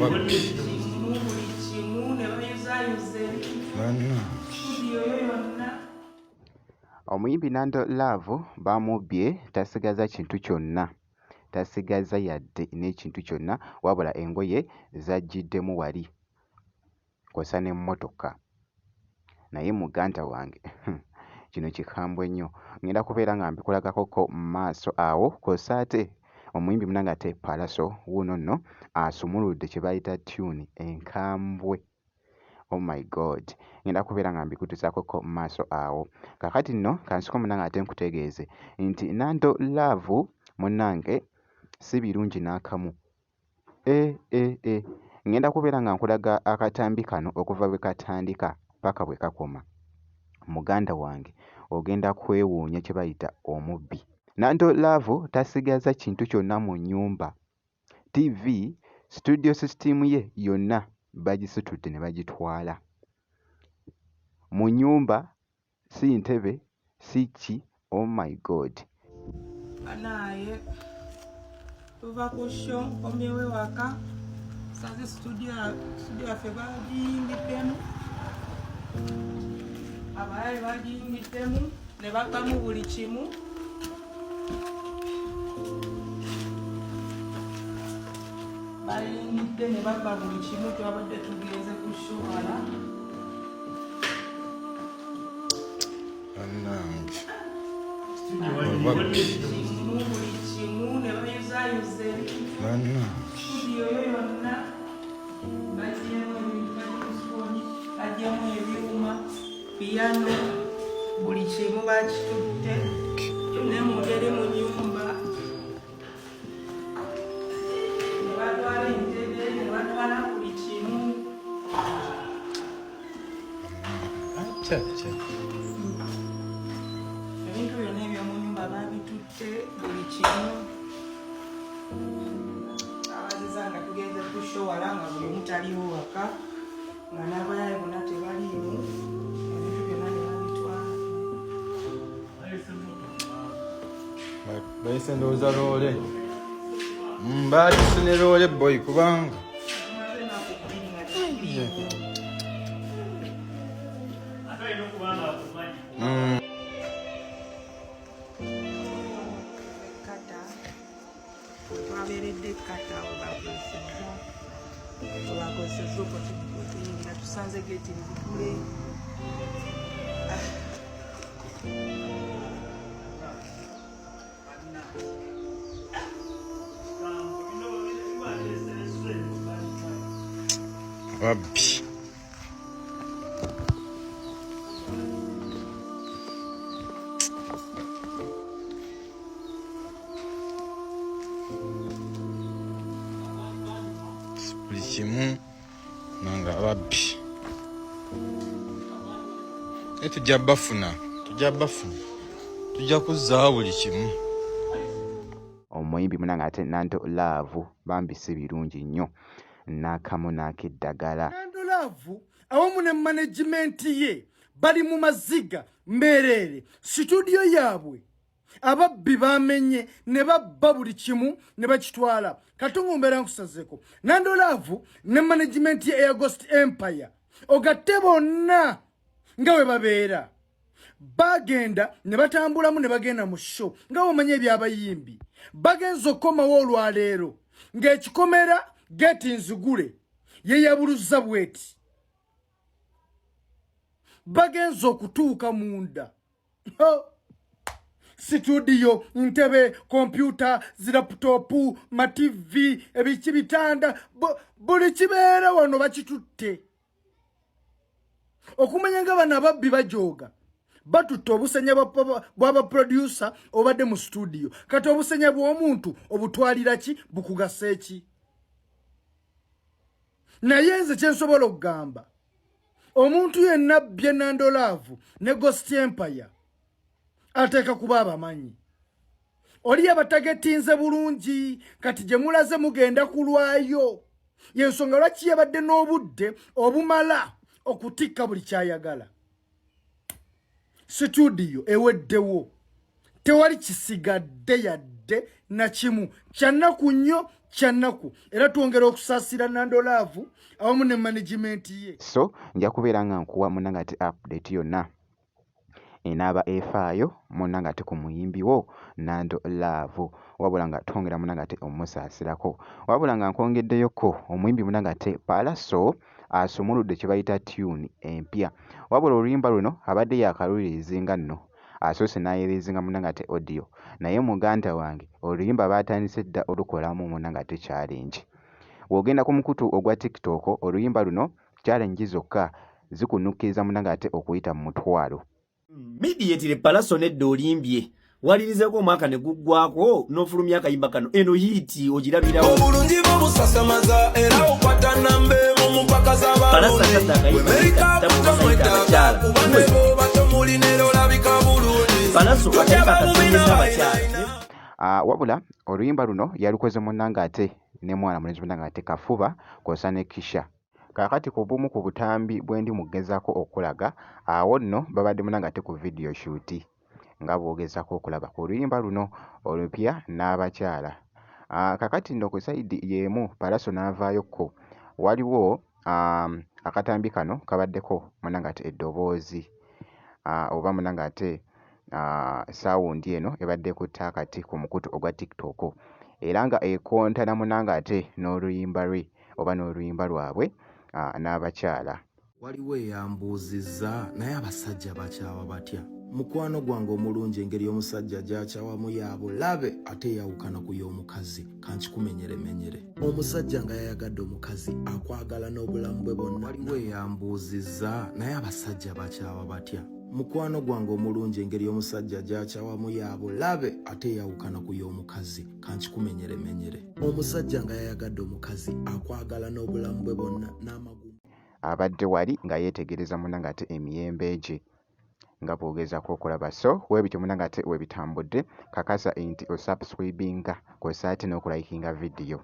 Ababbi. Omuyimbi Nando Love bamubbye tasigaza kintu kyonna, tasigazza yadde n'ekintu kyonna wabula engoye z'aggyiddemu wali kw'ossa n'emmotoka. Naye muganda wange kino kikambwe nnyo. Ngenda kubeera nga mbikulagakoko mu maaso awo kw'ossa ate omuyimbi munnange ate Pallaso wuuno nno asumuludde kye bayita tyuni enkambwe. Oh my God! Ngenda kubeera nga mbikutuusaakoko mu maaso awo. Kaakati nno kansooke munnange ate nkutegeeze nti Nando Love munnange si birungi n'akamu. Eh eh eh Ngenda kubeera nga nkulaga akatambi kano okuva bwe katandika paka bwe kakoma. Muganda wange ogenda kwewuunya kye bayita omubbi. Nando Love tasigaza kintu kyonna mu nnyumba. TV, situdiyo sisitiimu ye yonna bagisitudde ne bagitwala. Mu nnyumba si ntebe si ki oh my god. Banaye tuva ku show nkomyewo ewaka saze studio studio yaffe bagiyingiddemu abayaye bagiyingiddemu ne babbamu buli kimu bayingidde ne babba buli kimu twabadde tugenze ku show wala Bannange. Ababbi. Buli kimu ne bayuzayuza ebintu. Bannange. Studio yo yonna bagyemu ebintu bagyemu bagyemu ebyuma piyano buli kimu bakitutte ne muntu eri mu nyumba ne batwala entebe ne batwala buli kimu. Ebintu byonna eby'omu nyumba babitutte buli kimu. Abaziza nga tugenze ku show wala nga buli omu taliwo waka nga n'abayaye bonna tebaliimu ebintu byonna ne babitwala. Bayise ndowooza loole. Baatise ne loole boy kubanga. Twabeeredde kata webakozeseza webakozeseza okutuyingira tusanze geeti nzigule. Ababbi. Buli kimu nanga ababbi. Naye tujja bafuna, tujja bafuna. Tujja kuzzaawo buli kimu. Omuyimbi munange ate Nando Love bambi si birungi nnyo n'akamu n'akeddagala. Nando Love awamu ne management ye bali mu maziga meereere. Situdiyo yaabwe ababbi bamenye ne babba buli kimu ne bakitwala. Katongo mbeera nkusazeeko. Nando Love ne management ye eya Ghost Empire ogatte bonna nga bwe babeera bagenda ne batambulamu ne bagenda mu show nga bw'omanyi eby'abayimbi bagenze okukomawo olwaleero ng'ekikomera geeti nzigule yeyabuluzza bweti bagenze okutuuka munda situdiyo ntebe kompyuta ziraputopu mativi ebiki bitanda buli kibeera wano bakitutte okumanya nga bano ababbi bajooga batutte obusenya bw'abaproducer obadde mu studio kati obusenya bw'omuntu obutwalira ki bukugasa eki naye nze kyensobola okugamba omuntu yenna abbye nandolaavu ne ghost empire ateeka kuba abamanyi oli yabatagetinze bulungi kati gye mulaze mugenda kulwayo yensonga lwaki yabadde n'obudde obumala okutikka buli kyayagala situdiyo eweddewo tewali kisigadde yadde nakimu kyannaku nnyo Kyannaku era twongera okusaasira Nando Love awamu ne management ye. So nja kubeera nga nkuwa munnange ate update yonna enaaba efaayo munnange ate ku muyimbi wo Nando Love wabula nga twongera munnange ate omusaasirako. Wabula nga nkwongeddeyoko omuyimbi munnange ate Pallaso asumuludde kye bayita tune empya. Wabula oluyimba luno abadde yaakalulirizinga nno asoose n'ayirizinga munnange ate audio naye muganda wange oluyimba baatandise dda olukolamu munnange ate challenge. Bw'ogenda ku mukutu ogwa TikTok oluyimba luno challenge zokka zikunukkiriza munnange ate okuyita mu mutwalo. Mediately Pallaso nedda olimbye walirizeeko omwaka ne guggwako n'ofulumya akayimba kano eno hit ogirabirawo. Obulungi bwo busasamaza era okwata nambe mu mpaka Pallaso atadde akayimba z'abalungi abakyala. Kuba ne bw'oba tomulina era olabika bulungi. Pallaso akayimba akasengeza abakyala. Wabula oluyimba luno yalukoze munnange ate ne mwana mulenzi munnange ate Kafuba kw'ossa ne Kisha. Kaakati ku bumu ku butambi bwe ndi mu kugezaako okulaga awo nno babadde munnange ate ku video shoot nga bw'ogezaako okulaba ku luyimba luno olupya n'abakyala. Kaakati nno ku side y'emu Pallaso n'avaayo ko waliwo akatambi kano kabaddeko munnange ate eddoboozi oba munnange ate sound eno ebadde ekutte akati ku mukutu ogwa TikTok era nga ekontana munnange ate n'oluyimba lwe oba n'oluyimba lwabwe n'abakyala. Waliwo eyambuuzizza naye abasajja bakyawa batya? Mukwano gwange omulungi, engeri omusajja gy'akyawamu ya bulabe ate eyawukana ku y'omukazi. Kankikumenyeremenyere, omusajja nga yayagadde omukazi akwagala n'obulamu bwe bwonna. Waliwo eyambuuzizza naye abasajja bakyawa batya? Mukwano gwange omulungi, engeri omusajja gy'akyawamu ya bulabe ate eyawukana ku y'omukazi. Kankikumenyeremenyere, omusajja nga yayagadde omukazi akwagala n'obulamu bwe bwonna n'amagumba. Abadde wali nga yeetegereza munnange ate emiyembe gye nga bw'ogezaako okulaba. So weebityo munnange ate we bitambudde. Kakasa nti osubscribinga kw'ossa ate n'okulikinga vidiyo.